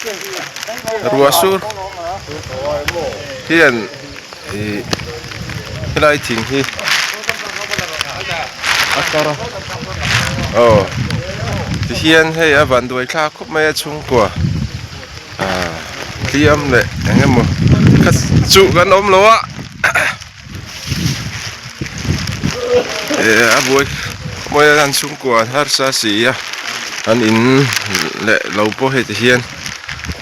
Ruah sur hian ih helai thing hi a kar a aw tihian hei a van duai thlak khawp mai a chhungkua ah hliam leh eng emaw kha chu kan awm lo a eh a buai mawi a an chhungkua an harsa si a an in leh lo pawh hei ti hian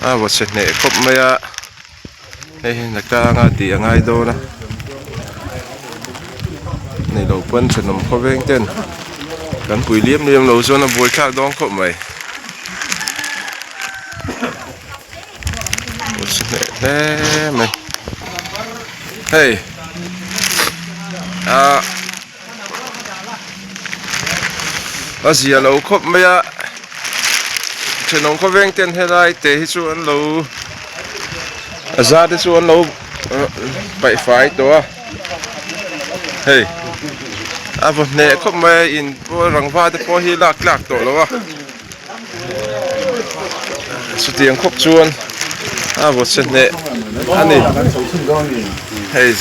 a vaw chhe hneh khawp mai a hei hi hna tlang a tih a ngai dawn a nei lo pawn thenawm khawveng ten kan pui liam liam lo chuan a buai thlak dawn khawp mai vaw chhe hneh hle mai. Hei ah a zia lo khawp mai a thenawm khawveng ten helai te hi chu an lo a za te chu an lo paih fai tawh a hei a vaw hneh khawp mai a in pawh rangva te pawh hi lak tlak tawh lo a. Chutiang khawp chuan a vaw che hneh a ni hei.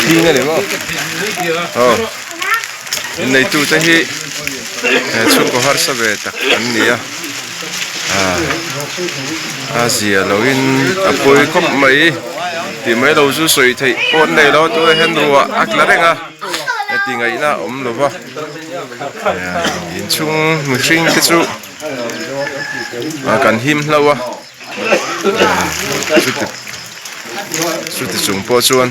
Thing a ni maw aw inneitu te hi chhungkaw harsa ve tak an ni a a zia loin a pawi khawp mai. Tih mai lo chu sawi theih pawh an nei lo a tunah hian ruah a tla reng a heti ngaihna a awm lo va inchhung mihring te chu kan him hlauh a chuti chuti chung pawh chuan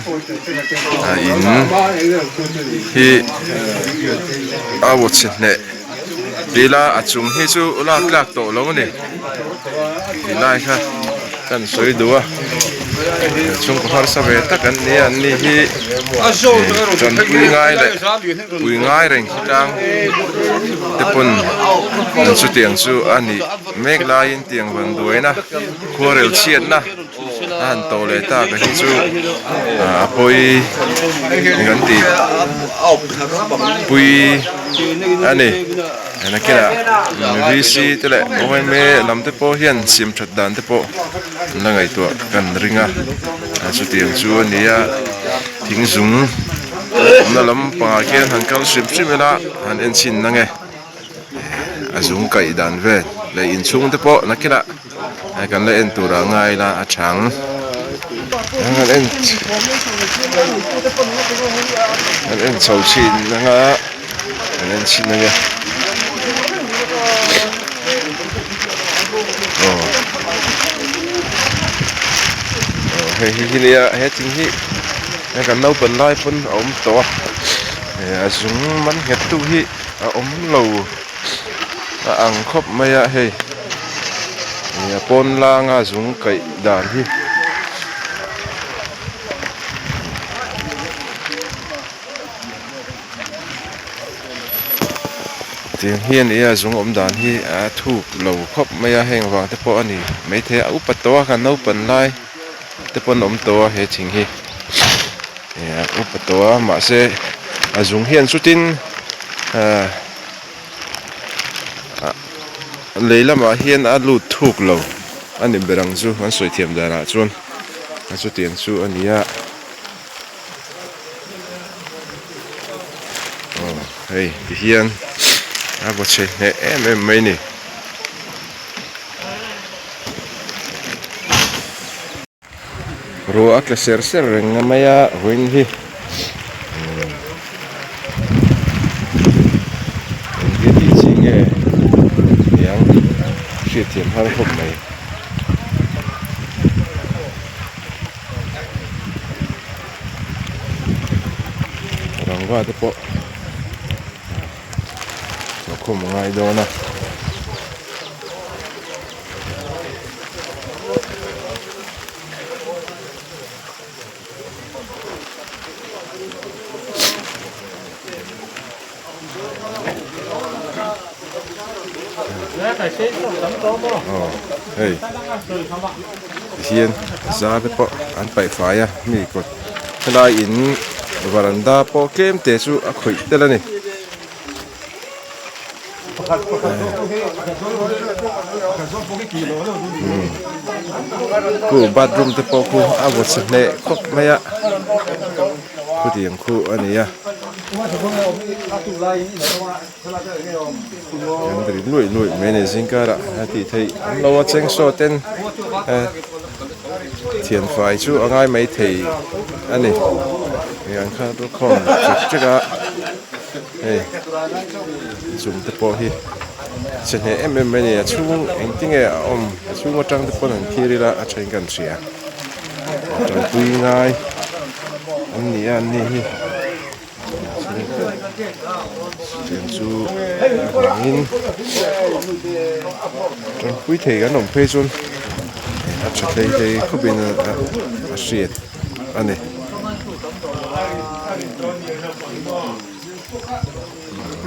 in hi a vaw chhe hneh tila a chung hi chu lak tlak tawh lo a ni tilai kha. Kan sawi duh a, chhungkaw harsa ve tak an ni a, an ni hi tanpui ngai leh pui ngai reng khi tlang te pawn chutiang chu a nih mek laiin tiang van duaina khuarel chhiatna a han tawh leh tak a hi chu a pawi kan tih pui a ni. Nakinah VC te leh yma lam te pawh hian siam that dan te pawh an la ngaihtuah kan ring a chutiang chu a ni a thing zung awmna lampangah khian han kal hrim hrim ila han en chhin na nge a zung kaih dan vel leh inchhung te pawh nakinah kan la en turah ngai ila a chang an en an en chho chhin anga. An en chhin ania aw aw hei hi hi nia he thing hi hei kan naupan lai pawn a awm tawh a eh a zung man nghet tu hi a awm lo a ang khawp mai a hei a pawn langa zung kaih dan hi. Tiang hi a ni a zung awm dan hi a thuk lo khawp mai a heng vang te pawh a ni maithei a upa tawh a kan naupan lai te pawn a awm tawh a he thing hi eh a upa tawh a mahse a zung hian chutin ah lei lamah hian a lut thuk lo a ni ber ang chu an sawi thiam danah chuan a chutiang chu a ni a. Aw hei ti hian a vaw chhe hneh em em mai ni. Ruah a tla ser ser reng a mai a vawiin hi engtia tih chi nge niang hriatthiam har khawp mai. Rangva te pawh hlawhkhawm a ngai dawn a. Aw hei tihian zar te pawh an paih fai a mi kawt helai in varanda pawh tlem te chu a khawih tel a ni. Khu bathroom te pawh khu a vaw chhe hneh khawp mai a khutiang khu a ni a. An ri luih luih mai a ni zingkarah a tih theih an lo a cheng saw ten thianfai chu a ngai mai thei a ni hei an kha lukhawm chek chek a hei chung te pawh hi chhe hneh em em mai a ni a chhung engtinge a awm a chhung atang te pawn an thlir ila a then kan hria tanpui ngai an ni a an ni hi. Tiang chu avangin tanpui thei kan awm phei chuan a tha thei thei khawp in a hriat a ni.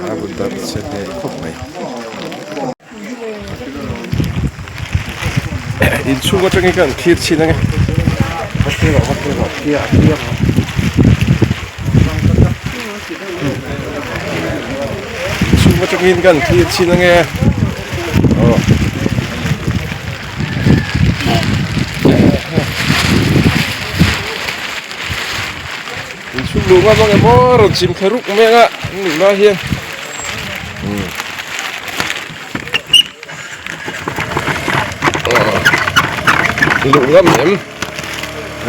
A bu darh chhe hneh khawp mai. Inchhung atangin ka han thlir chhin ange. Inchhung atangin ka han thlir chhin ange. Aw. Inchhung luh ngam ange maw rawn chim thla ruk mai anga an luh lai hian. Luh ngam em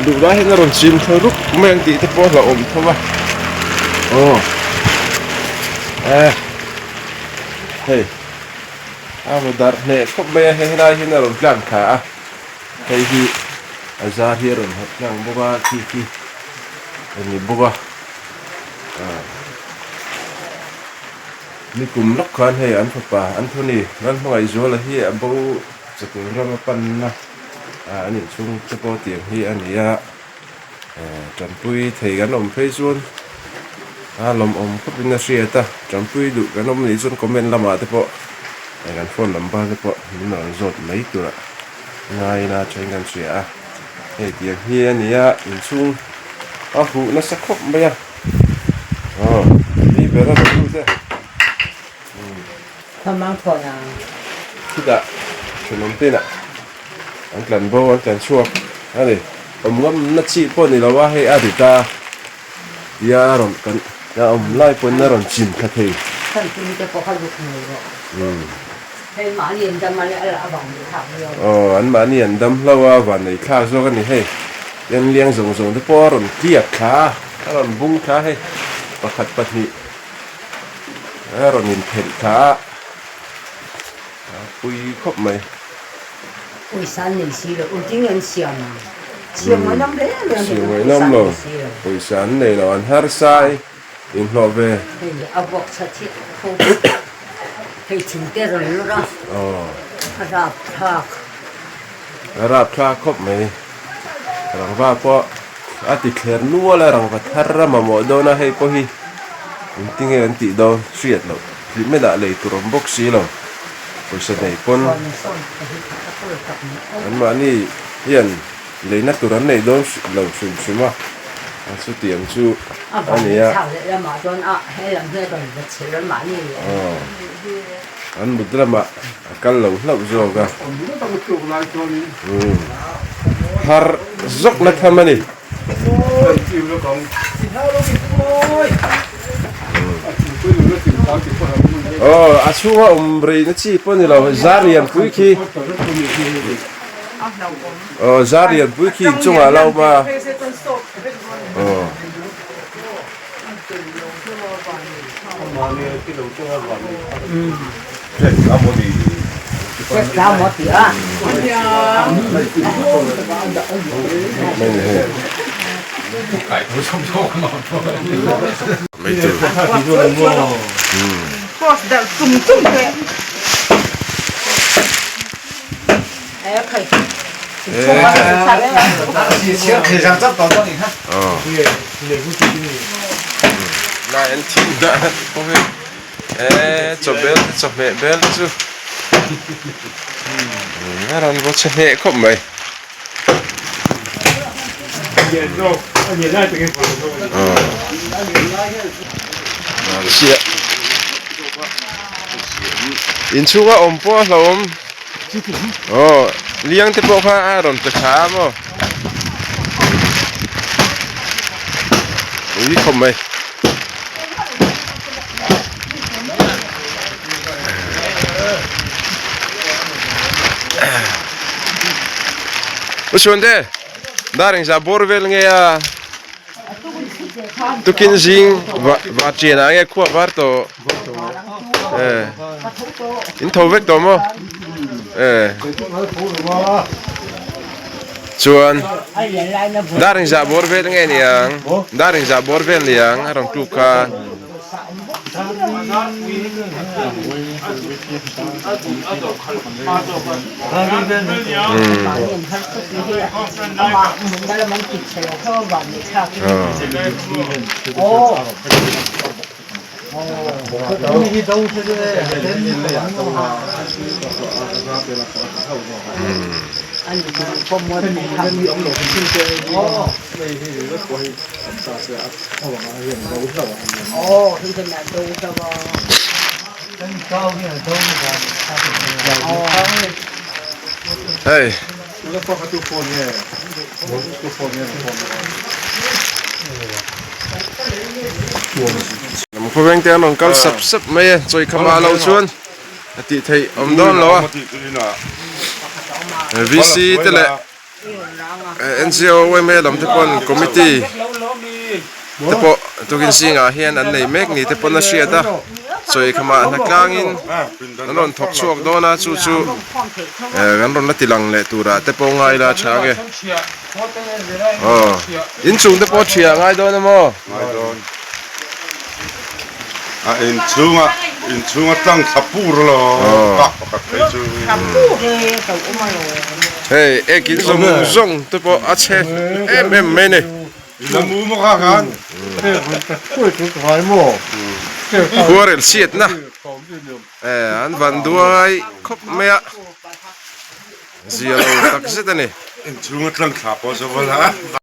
luh lai hian a rawn chim thla rup mai ang tih te pawh a hlauhawm tho a aw eh hei a rawn darh hneh khawp mai a hei helai hian a rawn tlang thla a hei hi a zar hi a rawn hawt tlang bawk a khi khi a ni bawk a ah. Nikum lawk khan hei an fapa Anthony Lalhmangaihzuala hi a bo chakul rama panna an inchhung te pawh tiang hi a ni a, tanpui thei kan awm phei chuan a lawmawm khawpin a hriat a, tanpui duh kan awm nih chuan comment lamah te pawh kan phone number te pawh min rawn zawt mai turah ngaina thain kan hria a, hei tiang hi a ni a inchhung a huh nasa khawp mai a. Khitah thenawm te inah an tlan bo an tlan chhuak a ni awm ngam na chi pawh ni lo a hei a rit a tia a rawn kan a awm lai pawn a rawn chim thla thei. Aw an mahni an dam hlo a van nei thlak zawk a ni hei en liang zawng zawng te pawh a rawn tliak thla a a rawn bung thla a hei pakhat pahnih a rawn inphelh thla a a pui khawp mai. Pawisa an nei si lo engtin nge an siam ang siam ngaihnawm hle mai ang Siam ngaihnawm lo pawisa an nei lo an harsa i. Inhlawh ve. Hei a vuak chha chiah tho. Hei thing te rawn lawr a. A rap thlak. A rap thlak khawp mai. Rangva pawh a ti thler nual a, rangva thar a mamawh dawn a, hei pawh hi engtinge an tih dawn hriat loh. Hlimel ah lei tur awm bawk si lo. Pawisa nei pawn anmahni hian. Leina tur an neih dawn lo hrim hrim a, chutiang chu a ni a. An mut lamah a kal lo hlauh zawk a. Har zawk na tham a ni. Aw, a chhunga awm reina chi pawh a ni lo, zar lianpui khi. Aw zar lianpui khi inchungah a lo awm a. Aw. Lai an thim dah pawh hei eh chaw bel te chawhmeh bel te chu a rawn vaw chhe hneh khawp mai. Chiah. Inchhunga awm pawh a hlauhawm. Aw liang te pawh kha a rawn pe thla a maw. Ui khawp mai. U Chhuante, dar engzah bawr vel nge a? Tukin zing va ṭian ah nge khua var tawh? Eh, in tho vek tawh maw? Eh. Chuan dar engzah bawr vel nge niang? Dar engzah bawr vel niang a rawn tluk kha. Hei. Lam khawveng te an rawn kal sap sap mai a, chawi khama lo chuan a tih theih awm dawn lo a. VC te leh NGO yma lam te pawn committee te pawh tukin zingah hian an nei mek ni te pawn a hriat a, chawi khama hna tlangin an rawn thawk chhuak dawn a chu chu kan rawn la ti lang leh turah te pawh ngai ila a tha ange aw inchung te pawh thiah a ngai dawn a maw? A inchhunga inchhunga tlang thla pur lo tak pakhat phei chu. Hei ek in zawng zawng te pawh a chhe em em mai ni. Khuarel chhiatna an van duai khawp mai a zia lo tak zet a ni. Inchhunga tlang thla pawh zo vala.